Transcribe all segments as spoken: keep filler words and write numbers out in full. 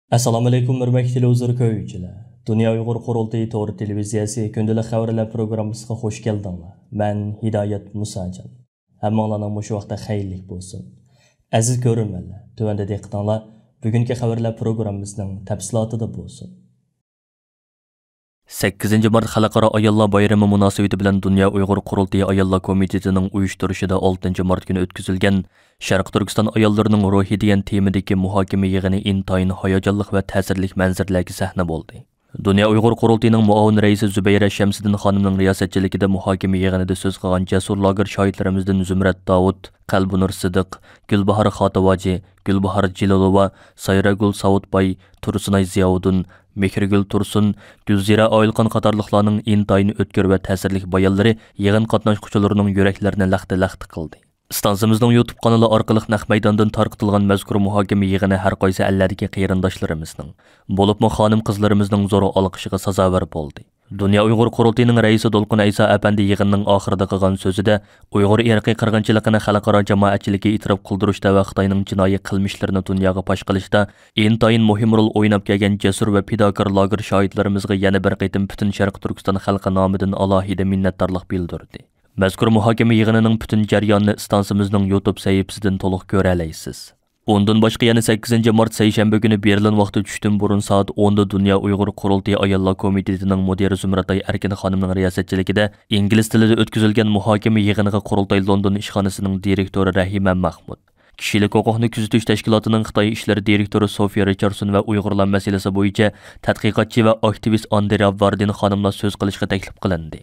ئەسسالامۇئەلەيكۇم، ھۆرمەتلىك تېلېۋىزور كۆرگۈچىلەر. دۇنيا ئۇيغۇر قۇرۇلتىيى تور تېلېۋىزىيەسى كۈندىلىك خەۋەرلەر پروگراممىسىغا خۇش كەلدىڭلار. مەن ھىدايەت مۇساجان. ھەممىڭلارنىڭ مۇشۇ ۋاقتى خەيرلىك بولسۇن. ئەزىز كۆرۈرمەنلەر، تۆۋەندە دىققىتىڭلار بۈگۈنكى خەۋەرلەر پروگراممىسىنىڭ تەپسىلاتىدا بولسۇن. سەككىزىنچى مارت خەلقئارا ئاياللار بايرىمى مۇناسىۋىتى بىلەن دۇنيا ئۇيغۇر قۇرۇلتىيى ئاياللار كومىتېتىنىڭ ئۇيۇشتۇرۇشىدا ئالتىنچى مارت كۈنى ئۆتكۈزۈلگەن شەرقىي تۈركىستان ئاياللىرىنىڭ روھى دېگەن تېمىدىكى مۇھاكىمە يىغىنى ئىنتايىن ھاياجانلىق ۋە تەسىرلىك مەنزىرىلەرگە سەھنە بولدى. دۇنيا ئۇيغۇر قۇرۇلتىيىنىڭ مۇئاۋىن رەئىسى زۇبەيرە شەمسىدىن خانىمنىڭ رىياسەتچىلىكىدە مۇھاكىمە يىغىنىدا سۆز قىلغان جەسۇر لاگېر شاھىتلىرىمىزدىن زۇمرەت داۋۇت، قەلبىنۇر سىدىق، گۈلباھار خاتىۋاجى، گۈلباھار جېلىلوۋا، سايراگۈل ساۋۇتباي، تۇرسۇنئاي زىياۋۇدۇن، مېھرىگۈل تۇرسۇن، گۈلزىرە ئايلىقان قاتارلىقلارنىڭ ئىنتايىن ئۆتكۈر ۋە تەسىرلىك بايانلىرى يىغىن قاتناشقۇچىلىرىنىڭ يۈرەكلىرىنى لەختە-لەختە قىلدى. ئىستانسىمىزنىڭ يۇتۇب قانىلى ئارقىلىق نەق مەيداندىن تارقىتىلغان مەزكۇر مۇھاكىمە يىغىنى ھەر قايسى ئەللەردىكى قېرىنداشلىرىمىزنىڭ، بولۇپمۇ خانىم-قىزلىرىمىزنىڭ زور ئالقىشىغا سازاۋەر بولدى. دۇنيا ئۇيغۇر قۇرۇلتىيىنىڭ رەئىسى دولقۇن ئەيسا ئەپەندى يىغىننىڭ ئاخىرىدا قىلغان سۆزىدە، ئۇيغۇر ئىرقىي قىرغىنچىلىقىنى خەلقئارا جامائەتچىلىككە ئېتىراپ قىلدۇرۇشتا ۋە خىتاينىڭ جىنايى قىلمىشلىرىنى دۇنياغا پاش قىلىشتا ئىنتايىن مۇھىم رول ئويناپ كەلگەن جەسۇر ۋە پىداكار لاگېر شاھىتلىرىمىزغا يەنە بىر قېتىم پۈتۈن شەرقىي تۈركىستان خەلقى نامىدىن ئالاھىدە مىننەتدارلىق بىلدۈردى. مەزكۇر مۇھاكىمە يىغىنىنىڭ پۈتۈن جەريانىنى ئىستانسىمىزنىڭ يۇتۇب سەھىپىسىدىن تولۇق كۆرەلەيسىز. ئۇندىن باشقا يەنە سەككىزىنچى مارت سەيشەنبە كۈنى بېرلىن ۋاقتى چۈشتىن بۇرۇن سائەت ئوندا دۇنيا ئۇيغۇر قۇرۇلتىيى ئاياللار كومىتېتىنىڭ مۇدىرى زۇمرەتئاي ئەركىن خانىمنىڭ رىياسەتچىلىكىدە ئىنگلىز تىلىدا ئۆتكۈزۈلگەن مۇھاكىمە يىغىنىغا قۇرۇلتاي لوندون ئىشخانىسىنىڭ دىرېكتورى رەھىمە مەخمۇت، كىشىلىك ھوقۇقنى كۆزىتىش تەشكىلاتىنىڭ خىتاي ئىشلىرى دىرېكتورى سوفىيا رىچاردسون ۋە ئۇيغۇرلار مەسىلىسى بويىچە تەتقىقاتچى ۋە ئاكتىۋىست ئاندرېا ۋاردىن خانىملار سۆز قىلىشقا تەكلىپ قىلىندى.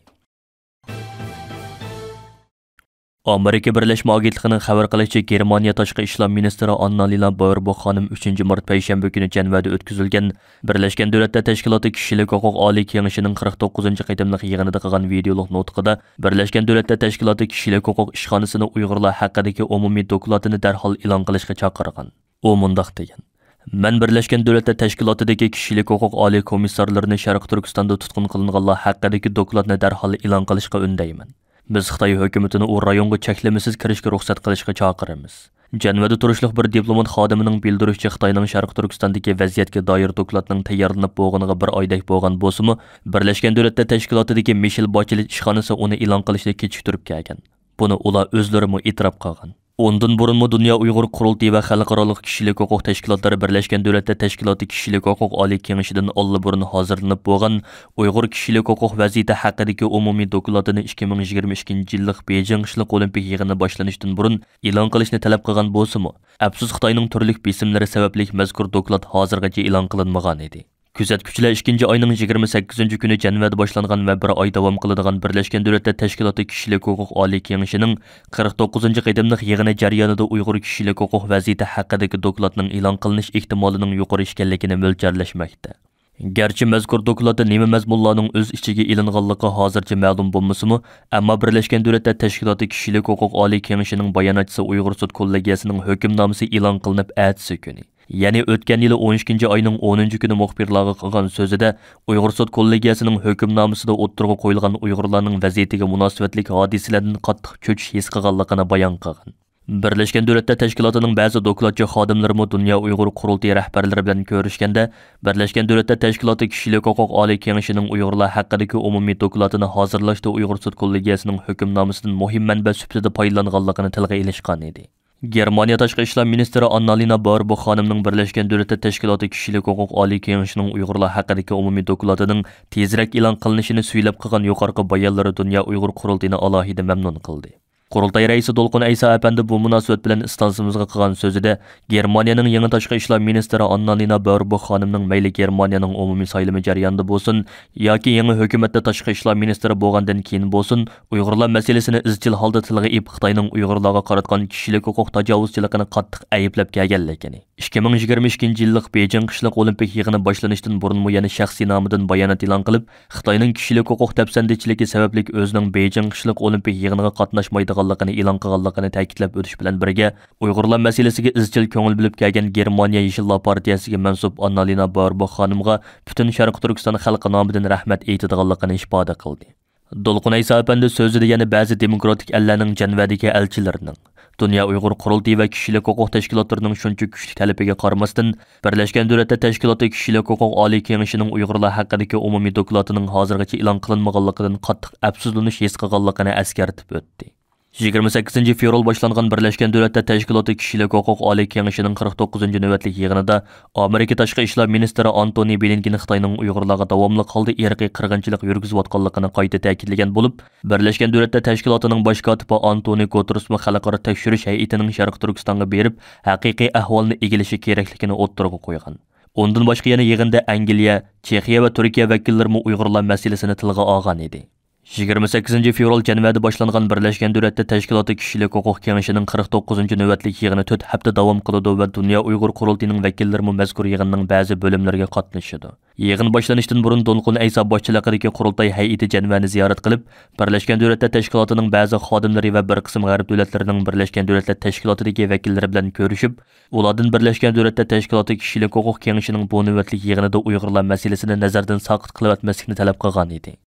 ئامېرىكا بىرلەشمە ئاگېنتلىقىنىڭ خەۋەر قىلىشىچە، گېرمانىيە تاشقى ئىشلار مىنىستىرى ئاننالىنا بايربوخ خانىم ئۈچىنچى مارت پەيشەنبە كۈنى جەنۋەدە ئۆتكۈزۈلگەن بىرلەشكەن دۆلەتلەر تەشكىلاتى كىشىلىك ھوقۇق ئالىي كېڭىشىنىڭ قىرىق توققۇزىنچى قېتىملىق يىغىنىدا قىلغان ۋىدېئولۇق نۇتقىدا، بىرلەشكەن دۆلەتلەر تەشكىلاتى كىشىلىك ھوقۇق ئىشخانىسىنى ئۇيغۇرلار ھەققىدىكى ئومۇمىي دوكلاتىنى دەرھال ئېلان قىلىشقا چاقىرغان. ئۇ مۇنداق دېگەن: مەن بىرلەشكەن دۆلەتلەر تەشكىلاتىدىكى كىشىلىك ھوقۇق ئالىي كومىسسارلىرىنى شەرقىي تۈركىستاندا تۇتقۇن قىلىنغانلار ھەققىدىكى دوكلاتنى دەرھال ئېلان قىلىشقا ئۈندەيمەن. بىز خىتاي ھۆكۈمىتىنى ئۇ رايونغا چەكلىمىسىز كىرىشكە رۇخسەت قىلىشقا چاقىرىمىز. جەنۋەدە تۇرۇشلۇق بىر دىپلومات خادىمىنىڭ بىلدۈرۈشىچە، خىتاينىڭ شەرقىي تۈركىستاندىكى ۋەزىيەتكە دائىر دوكلاتنىڭ تەييارلىنىپ بولغىنىغا بىر ئايدەك بولغان بولسىمۇ، بىرلەشكەن دۆلەتلەر تەشكىلاتىدىكى مىشېل باچېلېت ئىشخانىسى ئۇنى ئېلان قىلىشنى كېچىكتۈرۈپ كەلگەن. بۇنى ئۇلار ئۆزلىرىمۇ ئېتىراپ قىلغان. ئۇندىن بۇرۇنمۇ دۇنيا ئۇيغۇر قۇرۇلتىيى ۋە خەلقئارالىق كىشىلىك ھوقۇق تەشكىلاتلىرى بىرلەشكەن دۆلەتلەر تەشكىلاتى كىشىلىك ھوقۇق ئالىي كېڭىشىدىن ئاللىبۇرۇن ھازىرلىنىپ بولغان ئۇيغۇر كىشىلىك ھوقۇق ۋەزىيىتى ھەققىدىكى ئومۇمىي دوكلاتىنى ئىككى مىڭ يىگىرمە ئىككىنچى يىللىق بېيجىڭ قىشلىق ئولىمپىك يىغىنى باشلىنىشتىن بۇرۇن ئېلان قىلىشنى تەلەپ قىلغان بولسىمۇ، ئەپسۇس، خىتاينىڭ تۈرلۈك بېسىملىرى سەۋەبلىك مەزكۇر دوكلات ھازىرغىچە ئېلان قىلىنمىغان ئىدى. كۆزەتكۈچىلەر ئىككىنچى ئاينىڭ يىگىرمە سەككىزىنچى كۈنى جەنۋەدە باشلانغان ۋە بىر ئاي داۋام قىلىدىغان بىرلەشكەن دۆلەتلەر تەشكىلاتى كىشىلىك ھوقۇق ئالىي كېڭىشىنىڭ قىرىق توققۇزىنچى قېتىملىق يىغىنى جەريانىدا ئۇيغۇر كىشىلىك ھوقۇق ۋەزىيىتى ھەققىدىكى دوكلاتنىڭ ئېلان قىلىنىش ئېھتىمالىنىڭ يۇقىرى ئىكەنلىكىنى مۆلچەرلەشمەكتە. گەرچە مەزكۇر دوكلاتتا نېمە مەزمۇنلارنىڭ ئۆز ئىچىگە ئېلىنغانلىقى ھازىرچە مەلۇم بولمىسىمۇ، ئەمما بىرلەشكەن دۆلەتلەر تەشكىلاتى كىشىلىك ھوقۇق ئالىي كېڭىشىنىڭ باياناتچىسى ئۇيغۇر سوت كوللېگىيەسىنىڭ ھۆكۈمنامىسى ئېلان قىلىنىپ ئەتىسى كۈنى، يەنى ئۆتكەن يىلى ئون ئىككىنچى ئاينىڭ ئونىنچى كۈنى مۇخبىرلارغا قىلغان سۆزىدە، ئۇيغۇر سوت كوللېگىيەسىنىڭ ھۆكۈمنامىسىدا ئوتتۇرىغا قويۇلغان ئۇيغۇرلارنىڭ ۋەزىيىتىگە مۇناسىۋەتلىك ھادىسىلەردىن قاتتىق چۆچۈش ھېس قىلغانلىقىنى بايان قىلغان. بىرلەشكەن دۆلەتلەر تەشكىلاتىنىڭ بەزى دوكلاتچى خادىملىرىمۇ دۇنيا ئۇيغۇر قۇرۇلتىيى رەھبەرلىرى بىلەن كۆرۈشكەندە، بىرلەشكەن دۆلەتلەر تەشكىلاتى كىشىلىك ھوقۇق ئالىي كېڭىشىنىڭ ئۇيغۇرلار ھەققىدىكى ئومۇمىي دوكلاتىنى ھازىرلاشتا ئۇيغۇر سوت كوللېگىيەسىنىڭ ھۆكۈمنامىسىدىن مۇھىم مەنبە سۈپىتىدە پايدىلانغانلىقىنى تىلغا ئېلىشقان ئىدى. گېرمانىيە تاشقى ئىشلار مىنىستىرى ئاننالىنا باۋېربوخ خانىمنىڭ بىرلەشكەن دۆلەتلەر تەشكىلاتى كىشىلىك ھوقۇق ئالىي كېڭىشىنىڭ ئۇيغۇرلار ھەققىدىكى ئومۇمىي دوكلاتىنىڭ تېزرەك ئېلان قىلىنىشىنى سۈيلەپ قىلغان يۇقىرىقى بايانلىرى دۇنيا ئۇيغۇر قۇرۇلتىيىنى ئالاھىدە مەمنۇن قىلدى. قۇرۇلتاي رەئىسى دولقۇن ئەيسا ئەپەندى بۇ مۇناسىۋەت بىلەن ئىستانسىمىزغا قىلغان سۆزىدە، گېرمانىيەنىڭ يېڭى تاشقى ئىشلار مىنىستىرى ئاننالىنا باۋېربوخ خانىمنىڭ مەيلى گېرمانىيەنىڭ ئومۇمىي سايلىمى جەريانىدا بولسۇن ياكى يېڭى ھۆكۈمەتتە تاشقى ئىشلار مىنىستىرى بولغاندىن كېيىن بولسۇن، ئۇيغۇرلار مەسىلىسىنى ئىزچىل ھالدا تىلغا ئېلىپ، خىتاينىڭ ئۇيغۇرلارغا قاراتقان كىشىلىك ھوقۇق تاجاۋۇزچىلىقىنى قاتتىق ئەيىبلەپ كەلگەنلىكىنى، ئىككى مىڭ يىگىرمە ئىككىنچى يىللىق بېيجىڭ قىشلىق ئولىمپىك يىغىنى باشلىنىشتىن بۇرۇنمۇ يەنە شەخسىي نامىدىن بايانات ئېلان قىلىپ، خىتاينىڭ كىشىلىك ھوقۇق دەپسەندىچىلىكى سەۋەبلىك ئۆزىنىڭ بېيجىڭ قىشلىق ئولىمپىك يىغىنىغا قاتناشمايدىغانلىقىنى ئېلان قىلغانلىقىنى تەكىتلەپ ئۆتۈش بىلەن بىرگە، ئۇيغۇرلار مەسىلىسىگە ئىزچىل كۆڭۈل بۆلۈپ كەلگەن گېرمانىيە يېشىللار پارتىيەسىگە مەنسۇپ ئاننالىنا باۋېربوخ خانىمغا پۈتۈن شەرقىي تۈركىستان خەلقى نامىدىن رەھمەت ئېيتىدىغانلىقىنى ئىپادە قىلدى. دولقۇن ئەيسا ئەپەندى سۆزىدە يەنە بەزى دېموكراتىك ئەللەرنىڭ جەنۋەدىكى ئەلچىلىرىنىڭ، دۇنيا ئۇيغۇر قۇرۇلتىيى ۋە كىشىلىك ھوقۇق تەشكىلاتلىرىنىڭ شۇنچە كۈچلۈك تەلىپىگە قارىماستىن، بىرلەشكەن دۆلەتلەر تەشكىلاتى كىشىلىك ھوقۇق ئالىي كېڭىشىنىڭ ئۇيغۇرلار ھەققىدىكى ئومۇمىي دوكلاتىنىڭ ھازىرغىچە ئېلان قىلىنمىغانلىقىدىن قاتتىق ئەپسۇسلىنىش ھېس قىلغانلىقىنى ئەسكەرتىپ ئۆتتى. يىگىرمە سەككىزىنچى فېۋرال باشلانغان بىرلەشكەن دۆلەتلەر تەشكىلاتى كىشىلىك ھوقۇق ئالىي كېڭىشىنىڭ قىرىق توققۇزىنچى نۆۋەتلىك يىغىنىدا ئامېرىكا تاشقى ئىشلار مىنىستىرى ئانتونى بلىنكېن خىتاينىڭ ئۇيغۇرلارغا داۋاملىق ھالدا ئىرقىي قىرغىنچىلىق يۈرگۈزۈۋاتقانلىقىنى قايتا تەكىتلىگەن بولۇپ، بىرلەشكەن دۆلەتلەر تەشكىلاتىنىڭ باش كاتىپى ئانتونى گۇتېرېسمۇ خەلقئارا تەكشۈرۈش ھەيئىتىنىڭ شەرقىي تۈركىستانغا بېرىپ، ھەقىقىي ئەھۋالنى ئىگىلىشى كېرەكلىكىنى ئوتتۇرىغا قويغان. ئۇندىن باشقا يەنە يىغىندا ئەنگلىيە، چېخىيە ۋە تۈركىيە ۋەكىللىرىمۇ ئۇيغۇرلار مەسىلىسىنى تىلغا ئالغان ئىدى. يىگىرمە سەككىزىنچى فېۋرال جەنۋەدە باشلانغان بىرلەشكەن دۆلەتلەر تەشكىلاتى كىشىلىك ھوقۇق كېڭىشىنىڭ قىرىق توققۇزىنچى نۆۋەتلىك يىغىنى تۆت ھەپتە داۋام قىلىدۇ ۋە دۇنيا ئۇيغۇر قۇرۇلتىيىنىڭ ۋەكىللىرىمۇ مەزكۇر يىغىننىڭ بەزى بۆلۈملىرىگە قاتنىشىدۇ. يىغىن باشلىنىشتىن بۇرۇن دولقۇن ئەيسا باشچىلىقىدىكى قۇرۇلتاي ھەيئىتى جەنۋەنى زىيارەت قىلىپ، بىرلەشكەن دۆلەتلەر تەشكىلاتىنىڭ بەزى خادىملىرى ۋە بىر قىسىم غەرب دۆلەتلىرىنىڭ بىرلەشكەن دۆلەتلەر تەشكىلاتىدىكى ۋەكىللىرى بىلەن كۆرۈشۈپ، ئۇلاردىن بىرلەشكەن دۆلەتلەر تەشكىلاتى كىشىلىك ھوقۇق كېڭىشىنىڭ بۇ نۆۋەتلىك يىغىنىدا ئۇيغۇرلار مەسىلىسىنى نەزەردىن ساقىت قىلىۋەتمەسلىكنى تەلەپ قىلغان ئىدى.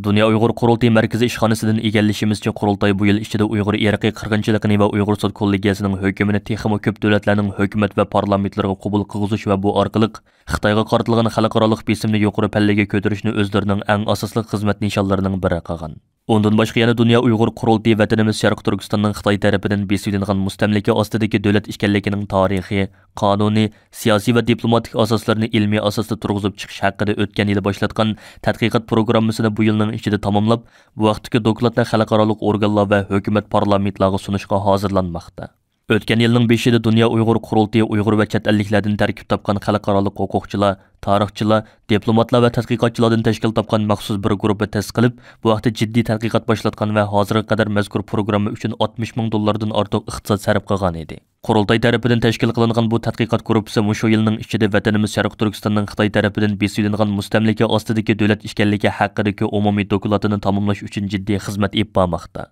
دۇنيا ئۇيغۇر قۇرۇلتىيى مەركىزىي ئىشخانىسىدىن ئىگىلىشىمىزچە، قۇرۇلتاي بۇ يىل ئىچىدە ئۇيغۇر ئىرقىي قىرغىنچىلىقىنى ۋە ئۇيغۇر سوت كوللېگىيەسىنىڭ ھۆكۈمىنى تېخىمۇ كۆپ دۆلەتلەرنىڭ ھۆكۈمەت ۋە پارلامېنتلىرىغا قوبۇل قىلغۇزۇش ۋە بۇ ئارقىلىق خىتايغا قارىتىلغان خەلقئارالىق بېسىمنى يۇقىرى پەللىگە كۆتۈرۈشنى ئۆزلىرىنىڭ ئەڭ ئاساسلىق خىزمەت نىشانلىرىنىڭ بىرى قىلغان. ئۇندىن باشقا يەنە دۇنيا ئۇيغۇر قۇرۇلتىيى ۋەتىنىمىز شەرقىي تۈركىستاننىڭ خىتاي تەرىپىدىن بېسىۋېلىنغان مۇستەملىكە ئاستىدىكى دۆلەت ئىكەنلىكىنىڭ تارىخى، قانۇنىي، سىياسىي ۋە دىپلوماتىك ئاساسلىرىنى ئىلمىي ئاساستا تۇرغۇزۇپ چىقىش ھەققىدە ئۆتكەن يىلى باشلاتقان تەتقىقات پروگراممىسىنى بۇ يىلنىڭ ئىچىدە تاماملاپ، بۇ ھەقتىكى دوكلاتنى خەلقئارالىق ئورگانلار ۋە ھۆكۈمەت پارلامېنتلارغا سۇنۇشقا ھازىرلانماقتا. ئۆتكەن يىلنىڭ بېشىدا دۇنيا ئۇيغۇر قۇرۇلتىيى ئۇيغۇر ۋە چەت ئەللىكلەردىن تەركىب تاپقان خەلقئارالىق ھوقۇقچىلار، تارىخچىلار، دىپلوماتلار ۋە تەتقىقاتچىلاردىن تەشكىل تاپقان مەخسۇس بىر گۇرۇپپا تەسىس قىلىپ، بۇ ھەقتە جىددىي تەتقىقات باشلاتقان ۋە ھازىرغا قەدەر مەزكۇر پروگرامما ئۈچۈن ئاتمىش مىڭ دوللاردىن ئارتۇق ئىقتىساد سەرپ قىلغان ئىدى. قۇرۇلتاي تەرىپىدىن تەشكىل قىلىنغان بۇ تەتقىقات گۇرۇپپىسى مۇشۇ يىلنىڭ ئىچىدە ۋەتىنىمىز شەرقىي تۈركىستاننىڭ خىتاي تەرىپىدىن بېسىۋېلىنغان مۇستەملىكە ئاستىدىكى دۆلەت ئىكەنلىكى ھەققىدىكى ئومۇمىي دوكلاتىنى تاماملاش ئۈچۈن جىددىي خىزمەت ئېلىپ بارماقتا.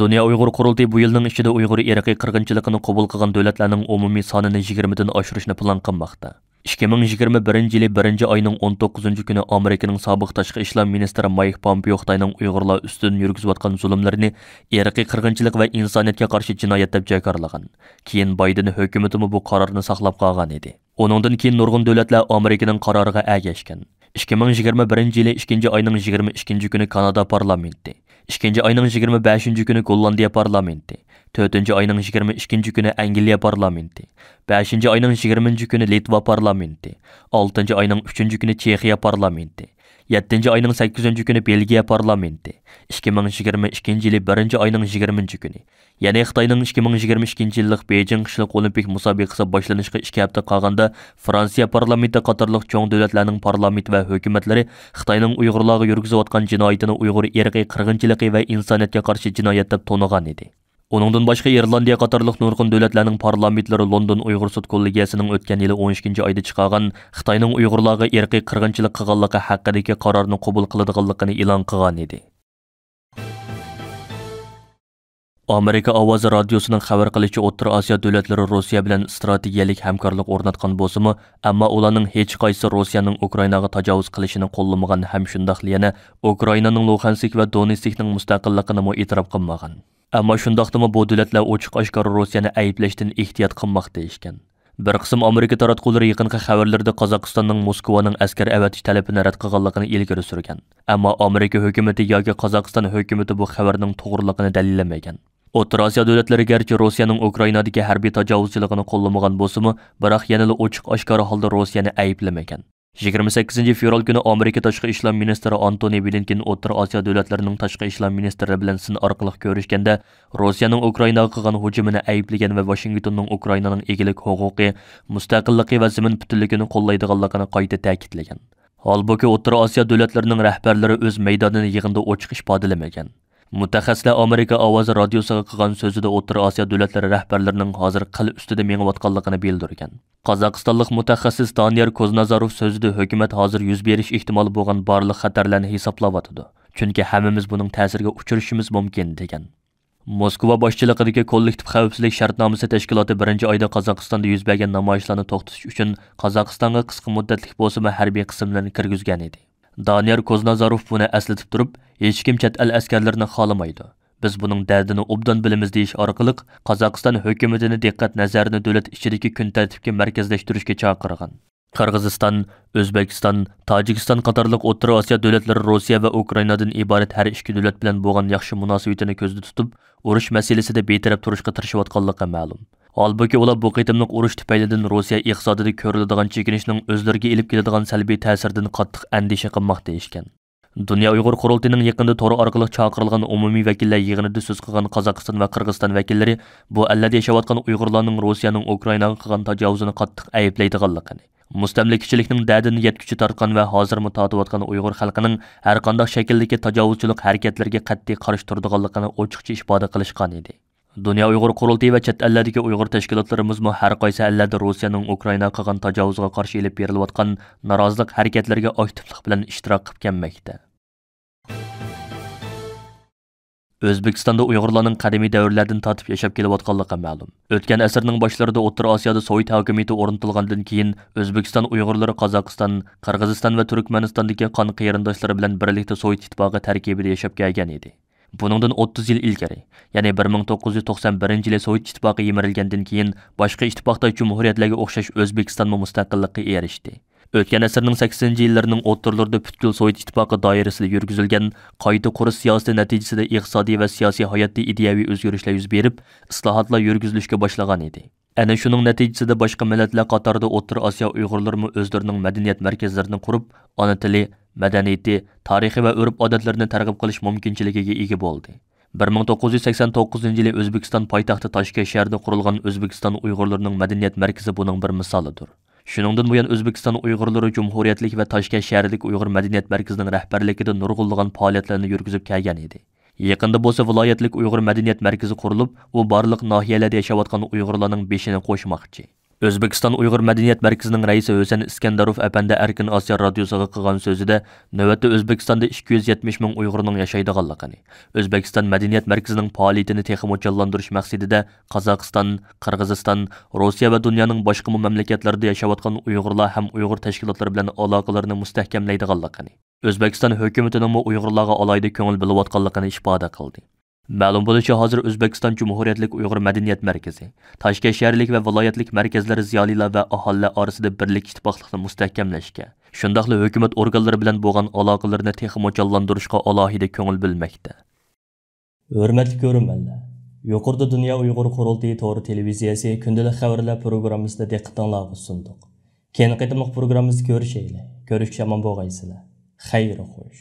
دۇنيا ئۇيغۇر قۇرۇلتىيى بۇ يىلنىڭ ئىچىدە ئۇيغۇر ئىرقىي قىرغىنچىلىقىنى قوبۇل قىلغان دۆلەتلەرنىڭ ئومۇمىي سانىنى يىگىرمىدىن ئاشۇرۇشنى پىلان قىلماقتا. ئىككى مىڭ يىگىرمە بىرىنچى يىلى بىرىنچى ئاينىڭ ئون توققۇزىنچى كۈنى ئامېرىكىنىڭ سابىق تاشقى ئىشلار مىنىستىرى مايك پومپېئو خىتاينىڭ ئۇيغۇرلار ئۈستىدىن يۈرگۈزۈۋاتقان زۇلۇملىرىنى ئىرقىي قىرغىنچىلىق ۋە ئىنسانىيەتكە قارشى جىنايەت دەپ جاكارلىغان. كېيىن بايدېن ھۆكۈمىتىمۇ بۇ قارارنى ساقلاپ قالغان ئىدى. ئۇنىڭدىن كېيىن نۇرغۇن دۆلەتلەر ئامېرىكىنىڭ قارارىغا ئەگەشكەن. ئىككى مىڭ يىگىرمە بىرىنچى يىلى ئىككىنچى ئاينىڭ يىگىرمە ئىككىنچى كۈنى كانادا پارلامېنتى، ئىككىنچى ئاينىڭ يىگىرمە بەشىنچى كۈنى گوللاندىيە پارلامېنتى، تۆتىنچى ئاينىڭ يىگىرمە ئىككىنچى كۈنى ئەنگلىيە پارلامېنتى، بەشىنچى ئاينىڭ يىگىرمىنچى كۈنى لىتۋا پارلامېنتى، ئالتىنچى ئاينىڭ ئۈچىنچى كۈنى چېخىيە پارلامېنتى، يەتتىنچى ئاينىڭ سەككىزىنچى كۈنى بېلگىيە پارلامېنتى، ئىككى مىڭ يىگىرمە ئىككىنچى يىلى بىرىنچى ئاينىڭ يىگىرمىنچى كۈنى، يەنى خىتاينىڭ ئىككى مىڭ يىگىرمە ئىككىنچى يىللىق بېيجىڭ قىشلىق ئولىمپىك مۇسابىقىسى باشلىنىشقا ئىككى ھەپتە قالغاندا، فرانسىيە پارلامېنتى قاتارلىق چوڭ دۆلەتلەرنىڭ پارلامېنت ۋە ھۆكۈمەتلىرى خىتاينىڭ ئۇيغۇرلارغا يۈرگۈزۈۋاتقان جىنايىتىنى ئۇيغۇر ئىرقىي قىرغىنچىلىقى ۋە ئىنسانىيەتكە قارشى جىنايەت دەپ تونۇغان ئىدى. ئۇنىڭدىن باشقا، ئىرلاندىيە قاتارلىق نۇرغۇن دۆلەتلەرنىڭ پارلامېنتلىرى لوندون ئۇيغۇر سوت كوللېگىيەسىنىڭ ئۆتكەن يىلى ئون ئىككىنچى ئايدا چىقارغان خىتاينىڭ ئۇيغۇرلارغا ئىرقىي قىرغىنچىلىق قىلغانلىقى ھەققىدىكى قارارنى قوبۇل قىلىدىغانلىقىنى ئېلان قىلغان ئىدى. ئامېرىكا ئاۋازى رادىيوسىنىڭ خەۋەر قىلىشىچە، ئوتتۇرا ئاسىيا دۆلەتلىرى روسىيە بىلەن ئىستراتېگىيەلىك ھەمكارلىق ئورناتقان بولسىمۇ، ئەمما ئۇلارنىڭ ھېچقايسىسى روسىيەنىڭ ئۇكرائىناغا تاجاۋۇز قىلىشىنى قوللىمىغان ھەم شۇنداقلا يەنە ئۇكرائىنانىڭ لۇھانسك ۋە دونېتسكنىڭ مۇستەقىللىقىنىمۇ ئېتىراپ قىلمىغان. ئەمما شۇنداقتىمۇ بۇ دۆلەتلەر ئوچۇق-ئاشكارا روسىيەنى ئەيىبلەشتىن ئېھتىيات قىلماقتا ئىكەن. بىر قىسىم ئامېرىكا تاراتقۇلىرى يېقىنقى خەۋەرلىرىدە قازاقىستاننىڭ موسكۋانىڭ ئەسكەر ئەۋەتىش تەلىپىنى رەت قىلغانلىقىنى ئىلگىرى سۈرگەن. ئەمما ئامېرىكا ھۆكۈمىتى ياكى قازاقىستان ھۆكۈمىتى بۇ خەۋەرنىڭ توغرىلىقىنى دەلىللىمىگەن. ئوتتۇرا ئاسىيا دۆلەتلىرى گەرچە روسىيەنىڭ ئۇكرائىنادىكى ھەربىي تاجاۋۇزچىلىقىنى قوللىمىغان بولسىمۇ، بىراق يەنىلا ئوچۇق-ئاشكارا ھالدا روسىيەنى ئەيىبلىمىگەن. يىگىرمە سەككىزىنچى فېۋرال كۈنى ئامېرىكا تاشقى ئىشلار مىنىستىرى ئانتونى بلىنكېن ئوتتۇرا ئاسىيا دۆلەتلىرىنىڭ تاشقى ئىشلار مىنىستىرلىرى بىلەن سىن ئارقىلىق كۆرۈشكەندە، روسىيەنىڭ ئۇكرائىناغا قىلغان ھۇجۇمىنى ئەيىبلىگەن ۋە ۋاشىنگتوننىڭ ئۇكرائىنانىڭ ئىگىلىك ھوقۇقى، مۇستەقىللىقى ۋە زېمىن پۈتۈنلۈكىنى قوللايدىغانلىقىنى قايتا تەكىتلىگەن. ھالبۇكى، ئوتتۇرا ئاسىيا دۆلەتلىرىنىڭ رەھبەرلىرى ئۆز مەيدانىنى يىغىندا ئوچۇق ئىپادىلىمىگەن. مۇتەخەسسىسلەر ئامېرىكا ئاۋازى رادىيوسىغا قىلغان سۆزىدە ئوتتۇرا ئاسىيا دۆلەتلىرى رەھبەرلىرىنىڭ ھازىر قىل ئۈستىدە مېڭىۋاتقانلىقىنى بىلدۈرگەن. قازاقىستانلىق مۇتەخەسسىس دانىيار كوزنازاروف سۆزىدە ھۆكۈمەت ھازىر يۈز بېرىشى ئېھتىمال بولغان بارلىق خەتەرلەرنى ھېسابلاۋاتىدۇ، چۈنكى ھەممىمىز بۇنىڭ تەسىرىگە ئۇچرىشىمىز مۇمكىن، دېگەن. موسكۋا باشچىلىقىدىكى كوللېكتىپ خەۋپسىزلىك شەرتنامىسى تەشكىلاتى بىرىنچى ئايدا قازاقىستاندا يۈز بەرگەن نامايىشلارنى توختىتىش ئۈچۈن قازاقىستانغا قىسقا مۇددەتلىك بولسىمۇ ھەربىي قىسىملىرىنى كىرگۈزگەن ئىدى. دانىيار كوزنازاروف بۇنى ئەسلىتىپ تۇرۇپ، ھېچكىم چەت ئەل ئەسكەرلىرىنى خالىمايدۇ. بىز بۇنىڭ دەردىنى ئوبدان بىلىمىز، دېيىش ئارقىلىق قازاقىستان ھۆكۈمىتىنى دىققەت نەزەرىنى دۆلەت ئىچىدىكى كۈن تەرتىپكە مەركەزلەشتۈرۈشكە چاقىرغان. قىرغىزىستان، ئۆزبېكىستان، تاجىكىستان قاتارلىق ئوتتۇرا ئاسىيا دۆلەتلىرى روسىيە ۋە ئۇكرائىنادىن ئىبارەت ھەر ئىككى دۆلەت بىلەن بولغان ياخشى مۇناسىۋىتىنى كۆزدە تۇتۇپ، ئۇرۇش مەسىلىسىدە بىتەرەپ تۇرۇشقا تىرىشىۋاتقانلىقى مەلۇم. ھالبۇكى، ئۇلار بۇ قېتىملىق ئۇرۇش تۈپەيلىدىن روسىيە ئىقتىسادىدا كۆرۈلىدىغان چېكىنىشنىڭ ئۆزلىرىگە ئېلىپ كېلىدىغان سەلبىي تەسىرىدىن قاتتىق ئەندىشە قىلماقتا ئىكەن. دۇنيا ئۇيغۇر قۇرۇلتىيىنىڭ يېقىندا تور ئارقىلىق چاقىرىلغان ئومۇمىي ۋەكىللەر يىغىنىدا سۆز قىلغان قازاقىستان ۋە قىرغىزىستان ۋەكىللىرى بۇ ئەللەردە ياشاۋاتقان ئۇيغۇرلارنىڭ روسىيەنىڭ ئۇكرائىناغا قىلغان تاجاۋۇزىنى قاتتىق ئەيىبلەيدىغانلىقىنى، مۇستەملىكىچىلىكنىڭ دەردىنى يەتكۈچە تارتقان ۋە ھازىرمۇ تارتىۋاتقان ئۇيغۇر خەلقىنىڭ ھەرقانداق شەكىلدىكى تاجاۋۇزچىلىق ھەرىكەتلىرىگە قەتئىي قارشى تۇرىدىغانلىقىنى ئوچۇقچە ئىپادە قىلىشقان ئىدى. دۇنيا ئۇيغۇر قۇرۇلتىيى ۋە چەت ئەللەردىكى ئۇيغۇر تەشكىلاتلىرىمىزمۇ ھەر قايسى ئەللەردە روسىيەنىڭ ئۇكرائىناغا قىلغان تاجاۋۇزىغا قارشى ئېلىپ بېرىلىۋاتقان نارازىلىق ھەرىكەتلىرىگە ئاكتىپلىق بىلەن ئىشتىراك قىلىپ كەلمەكتە. ئۆزبېكىستاندا ئۇيغۇرلارنىڭ قەدىمىي دەۋرلەردىن تارتىپ ياشاپ كېلىۋاتقانلىقى مەلۇم. ئۆتكەن ئەسىرنىڭ باشلىرىدا ئوتتۇرا ئاسىيادا سوۋېت ھاكىمىيىتى ئورنىتىلغاندىن كېيىن، ئۆزبېكىستان ئۇيغۇرلىرى قازاقىستان، قىرغىزىستان ۋە تۈركمەنىستاندىكى قان قېرىنداشلىرى بىلەن بىرلىكتە سوۋېت ئىتتىپاقى تەركىبىدە ياشاپ كەلگەن ئىدى. بۇنىڭدىن ئوتتۇز يىل ئىلگىرى، يەنى بىر مىڭ توققۇز يۈز توقسان بىرىنچى يىلى سوۋېت ئىتتىپاقى يىمىرىلگەندىن كېيىن، باشقا ئىتتىپاقداش جۇمھۇرىيەتلەرگە ئوخشاش ئۆزبېكىستانمۇ مۇستەقىللىققا ئېرىشتى. ئۆتكەن ئەسىرنىڭ سەكسىنىنچى يىللىرىنىڭ ئوتتۇرىلىرىدا پۈتكۈل سوۋېت ئىتتىپاقى دائىرىسىدە يۈرگۈزۈلگەن قايتا قۇرۇش سىياسىتى نەتىجىسىدە ئىقتىسادىي ۋە سىياسىي ھاياتتا ئىدىيەۋى ئۆزگىرىشلەر يۈز بېرىپ، ئىسلاھاتلار يۈرگۈزۈلۈشكە باشلىغان ئىدى. ئەنە شۇنىڭ نەتىجىسىدە باشقا مىللەتلەر قاتارىدا ئوتتۇرا ئاسىيا ئۇيغۇرلىرىمۇ ئۆزلىرىنىڭ مەدەنىيەت مەركەزلىرىنى قۇرۇپ، ئانا تىلى، مەدەنىيىتى، تارىخى ۋە ئۆرپ-ئادەتلىرىنى تەرغىب قىلىش مۇمكىنچىلىكىگە ئىگە بولدى. بىر مىڭ توققۇز يۈز سەكسەن توققۇزىنچى يىلى ئۆزبېكىستان پايتەختى تاشكەنت شەھىرىدە قۇرۇلغان ئۆزبېكىستان ئۇيغۇرلىرىنىڭ مەدەنىيەت مەركىزى بۇنىڭ بىر مىسالىدۇر. شۇنىڭدىن بۇيان، ئۆزبېكىستان ئۇيغۇرلىرى جۇمھۇرىيەتلىك ۋە تاشكەنت شەھىرىدىكى ئۇيغۇر مەدەنىيەت مەركىزىنىڭ رەھبەرلىكىدە نۇرغۇنلىغان پائالىيەتلەرنى يۈرگۈزۈپ كەلگەن ئىدى. يېقىندا بولسا ۋىلايەتلىك ئۇيغۇر مەدەنىيەت مەركىزى قۇرۇلۇپ، ئۇ بارلىق ناھىيەلەردە ياشاۋاتقان ئۇيغۇرلارنىڭ بېشىنى قوشماقچى. ئۆزبېكىستان ئۇيغۇر مەدەنىيەت مەركىزىنىڭ رەئىسى ھۈسەن ئىسكەندەروف ئەپەندى ئەركىن ئاسىيا رادىيوسىغا قىلغان سۆزىدە، نۆۋەتتە ئۆزبېكىستاندا ئىككى يۈز يەتمىش مىڭ ئۇيغۇرنىڭ ياشايدىغانلىقىنى، ئۆزبېكىستان مەدەنىيەت مەركىزىنىڭ پائالىيىتىنى تېخىمۇ جانلاندۇرۇش مەقسىتىدە قازاقىستان، قىرغىزىستان، روسىيە ۋە دۇنيانىڭ باشقىمۇ مەملىكەتلىرىدە ياشاۋاتقان ئۇيغۇرلار ھەم ئۇيغۇر تەشكىلاتلىرى بىلەن ئالاقىلىرىنى مۇستەھكەملەيدىغانلىقىنى، ئۆزبېكىستان ھۆكۈمىتىنىڭمۇ ئۇيغۇرلارغا ئالاھىدە كۆڭۈل بۆلۈۋاتقانلىقىنى ئىپادە قىلدى. مەلۇم بولۇشىچە، ھازىر ئۆزبېكىستان جۇمھۇرىيەتلىك ئۇيغۇر مەدەنىيەت مەركىزى، تاشكەنت شەھەرلىك ۋە ۋىلايەتلىك مەركەزلەر زىيالىيلار ۋە ئاھالىلەر ئارىسىدا بىرلىك، ئىتتىپاقلىقنى مۇستەھكەملەشكە، شۇنداقلا ھۆكۈمەت ئورگانلىرى بىلەن بولغان ئالاقىلىرىنى تېخىمۇ جانلاندۇرۇشقا ئالاھىدە كۆڭۈل بۆلمەكتە. ھۆرمەتلىك كۆرۈرمەنلەر، يۇقىرىدا دۇنيا ئۇيغۇر قۇرۇلتىيى تورى تېلېۋىزىيەسى كۈندىلىك خەۋەرلەر پروگراممىسىدا دىققىتىڭلارغا سۇندۇق. كېيىنكى قېتىملىق پروگراممىمىزدا كۆرۈشەيلى. كۆرۈشكىچە ئامان بولغايسىلەر. خەير خوش.